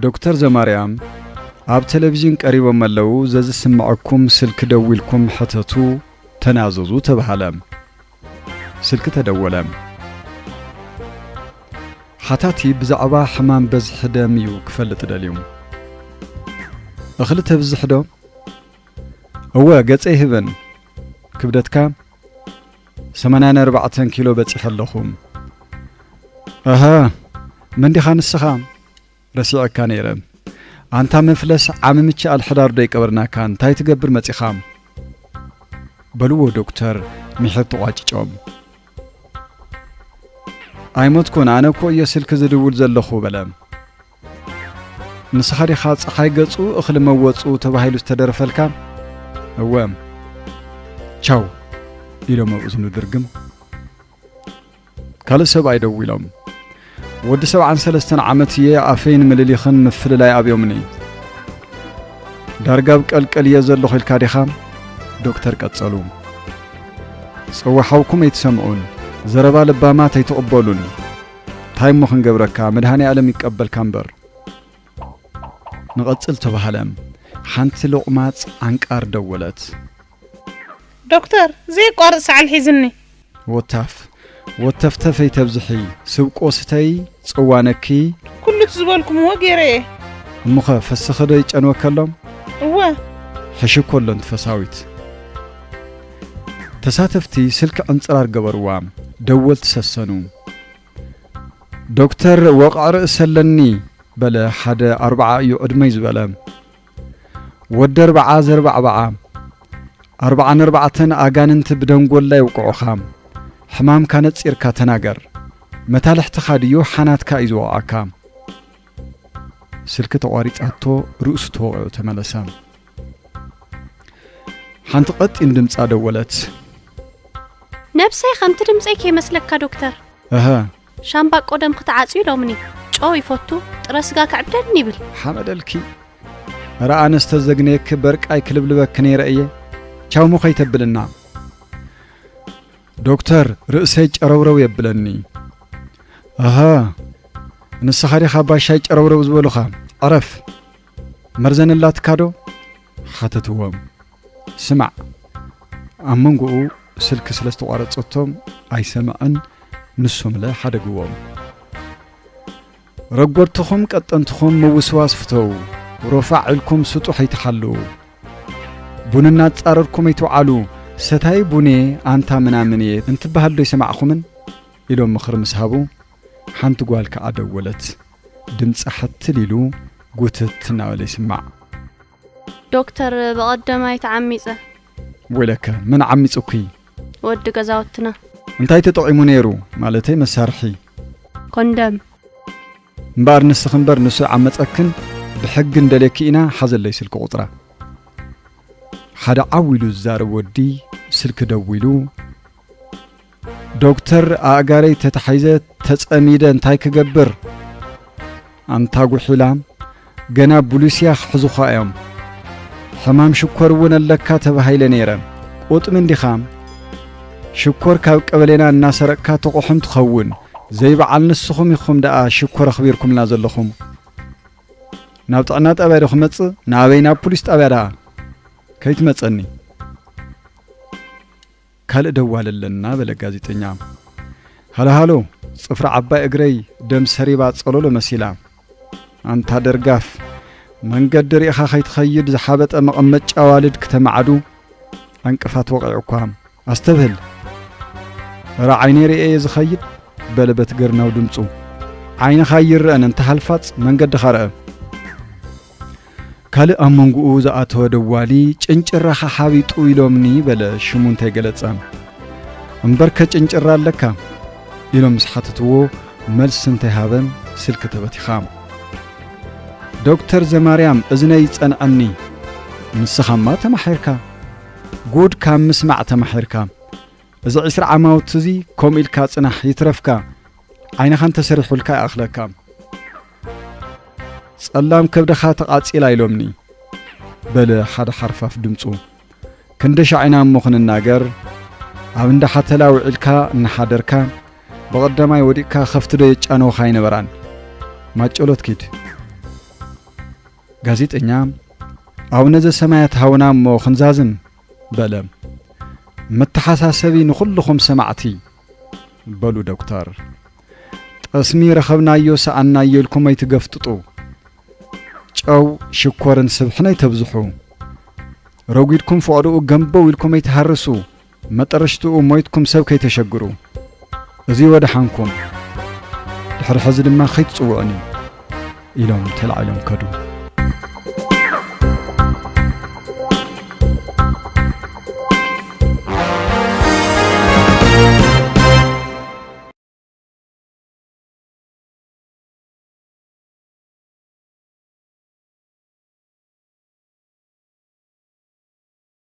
ዶክተር ዘማርያም ኣብ ቴሌቪዥን ቀሪቦም ኣለዉ፣ ዘዝስምዐኩም ስልኪ ደዊልኩም ሕተቱ፣ ተናዘዙ ተባህለ። ስልኪ ተደወለ። ሓታቲ ብዛዕባ ሕማም በዝሒ ደም እዩ ክፈልጥ ደልዩ። እኽሊ ተብዝሕ ዶ? እወ፣ ገጸ ይህበን። ክብደትካ ሰማንያን ኣርባዕተን ኪሎ በጺሐ ኣለኹ። ኣሃ፣ መን ዲኻ ንስኻ? ረሲዐካ ነይረ። ኣንታ መፍለስ ዓሚ ምችኣል ሕዳር ዶ ይቀበርናካ? እንታይ ትገብር መጺኻ? በልዎ ዶክተር፣ ምሒር ተቋጭጮም። ኣይሞትኩን፣ ኣነ እኮ እየ ስልኪ ዝድውል ዘለኹ በለ። ንስኻ ዲኻ ጸሓይ ገጹ እኽሊ መወጹ ተባሂሉ ዝተደረፈልካ? እወ። ቻው ኢሎም ኣብ እዝኑ ድርግም። ካልእ ሰብኣይ ደዊሎም። ወዲ ሰብዓን ሰለስተን ዓመት እየ፣ ኣፈይን ምልሊኽን ምፍልላይ ኣብዮምኒ። ዳርጋ ኣብ ቀልቀል እየ ዘለኹ ኢልካ ዲኻ? ዶክተር ቀጸሉ። ጸዋሓውኩም ኣይትሰምዑን፣ ዘረባ ለባማት ኣይትቕበሉን። እንታይ እሞ ክንገብረካ፣ መድሃኔ ኣለም ይቀበልካ እምበር። ንቐጽል ተባህለ። ሓንቲ ሎቕማጽ ዓንቃር ደወለት። ዶክተር፣ ዘየቋርጽ ሰዓል ሒዝኒ። ወታፍ፣ ወተፍተፍ ኣይተብዝሒ፣ ስብቆ ስተይ፣ ጽዋ ነኪ። ኩሉ እቲ ዝበልኩምዎ ገይረ እየ። እሞኸ ፈስኺ ዶ ይጨንወከሎም? እወ። ሕሽኮ ኣሎ ንትፈሳዊት። ተሳተፍቲ ስልኪ ዕንጽራር ገበርዋ፣ ደወልቲ ሰሰኑ። ዶክተር፣ ወቕዒ ርእሲ ኣለኒ በለ ሓደ ኣርብዓ እዩ ዕድመይ ዝበለ። ወዲ ኣርብዓ ዘርባዕባዓ፣ ኣርብዓን ኣርባዕተን ኣጋንንቲ ብደንጎላ ይውቅዑኻ። ሕማምካ ነጺርካ ተናገር። መታልሕትኻ ድዩ ሓናትካ እዩ ዝወቕዓካ? ስልኪ ተቋሪጻቶ ርእሱ ተወቒዑ ተመለሰ። ሓንቲ ቀጢን ድምጻ ደወለት። ነብሰይ ከምቲ ድምጸይ ከይመስለካ ዶክተር። እሀ። ሻምባቆ ደም ክትዓጽዩ ኢሎምኒ። ጨው ይፈቱ፣ ጥረ ስጋ ከዕብደኒ ይብል። ሓመደልኪ። እረ ኣነስ ተዘግነየኪ በርቃይ ክልብልበኪ ነይረ እየ። ቻው ሞ ከይተብልና። ዶክተር፣ ርእሰይ ጨረውረው የብለኒ። ኣሃ፣ ንስኻ ዲኻ ባሻይ ጨረውረው ዝበሉኻ? ዕረፍ። መርዘን ኣላትካ ዶ? ሓተትዎም። ስማዕ፣ ኣብ መንጎኡ ስልኪ ስለ ዝተቋረጸቶም ኣይሰምዐን፣ ንሶምለ ሓደግዎም። ረጎድትኹም ቀጠንትኹም ምውስዋስ ፍተው፣ ሮፋዕ ኢልኩም ስጡሕ ኣይትሓልው። ቡን እናጻረርኩም ኣይትውዓሉ፣ ሰታይ ቡኔ ኣንታ ምናምን እየ እንትበሃል ዶ ኣይሰማዕኹምን? ኢሎም ምኽሪ ምስ ሃቡ፣ ሓንቲ ጓል ከኣ ደወለት። ድምጻ ሕትል ኢሉ ጉትት እናበለ ይስማዕ። ዶክተር፣ ብቐደማይ ተዓሚጸ። ወይለከ፣ መን ዓሚጹኪ? ወዲ ገዛውትና። እንታይ ተጠቒሙ ነይሩ? ማለተይ መሳርሒ። ኮንደም። እምበኣር ንስኺ እምበር ንሱ ይዓመጸክን፣ ብሕጊ እንደልየኪ ኢና፣ ሓዘለይ ስልኪ ቁጽራ። ሓደ ዓው ኢሉ ዝዛረብ ወዲ ስልኪ ደዊሉ፣ ዶክተር፣ ኣእጋረይ ተታሒዘ ተጸሚደ እንታይ ክገብር? ኣንታ ጉሒላ፣ ገና ቡሊስያ ክሕዙኻ እዮም። ሕማም ሽኮር እውን ኣለካ ተባሂለ ነይረ። ቁጥሚ እንዲኻ? ሽኮር ካብ ቀበሌና እናሰረቅካ ትቑሕም ትኸውን። ዘይበዓል ንስኹም ኢኹም ደኣ ሽኮር ኣኽቢርኩምልና ዘለኹም። ናብ ጥዕና ጣብያ ዶ ክመጽእ? ናበይ? ናብ ፖሊስ ጣብያ ደኣ? ከይትመጸኒ። ካልእ ደዋል ኣለና በለ ጋዜጠኛ። ሃሎ ሃሎ፣ ጽፍሪ ዓባይ እግረይ ደም ሰሪባ ጸሎሎ መሲላ። ኣንታ ደርጋፍ፣ መንገዲ ርኢኻ ከይትኸይድ ዝሓበጠ መቐመጫ ኣዋልድ ክተማዕዱ ዕንቅፋት ወቒዑኳ። ኣስተብህል። እረ ዓይነይ ርእየ እየ ዝኸይድ በለ በቲ ገርናው ድምጹ። ዓይንኻ ኣይረኣን እንተ ሃልፋጽ መንገድኻ ርአ። ካልእ ኣብ መንጎኡ ዝኣተወ ደዋሊ፣ ጭንጭራኻ ሓቢጡ ኢሎምኒ በለ ሽሙ እንተይገለጸ። እምበርከ ጭንጭራ ኣለካ ኢሎም ምስ ሓተትዎ፣ መልሲ እንተይሃበ ስልኪ ተበቲኻ። ዶክተር ዘማርያም እዝነይ ይጸንዐኒ። ንስኻማ ተማሒርካ። ጉድ ካብ ምስማዕ ተማሒርካ። እዚ ዕስራ ዓማውቲ እዚ ከምኡ ኢልካ ጽናሕ ይትረፍካ። ዓይንኻ እንተሰሪሑልካ ይኣኽለካ። ጸላም ከብድኻ ተቓጺላ ኢሎምኒ በለ ሓደ ሓርፋፍ ድምጹ። ክንደሻዕ ኢና እሞ ክንናገር? ኣብ እንዳ ሓተላ ውዒልካ እናሓደርካ ብቐዳማይ ወዲቕካ ከፍቲ ዶ የጫነውኻ ኣይነበራን? ማጨሎት ኪድ። ጋዜጠኛ፣ "ኣቡነ ዘሰማያት ሃውና እሞ ክንዛዝም" በለ። "መተሓሳሰቢ ንኹልኹም ሰማዕቲ" በሉ ዶክተር። "ጠስሚ ረኸብናዮ ሰኣናዮ ኢልኩም ኣይትገፍጥጡ። ጨው፣ ሽኮርን ስብሕን ኣይተብዝሑ። ረጒድኩም ፍቕድኡ ገንበው ኢልኩም ኣይትሃርሱ። መጠረሽትኡ ሞይትኩም ሰብ ከይተሸግሩ። እዚ ወደሓንኩም። ድሕሪ ሕዚ ድማ ከይትጽውዑኒ" ኢሎም ተላዒሎም ከዱ።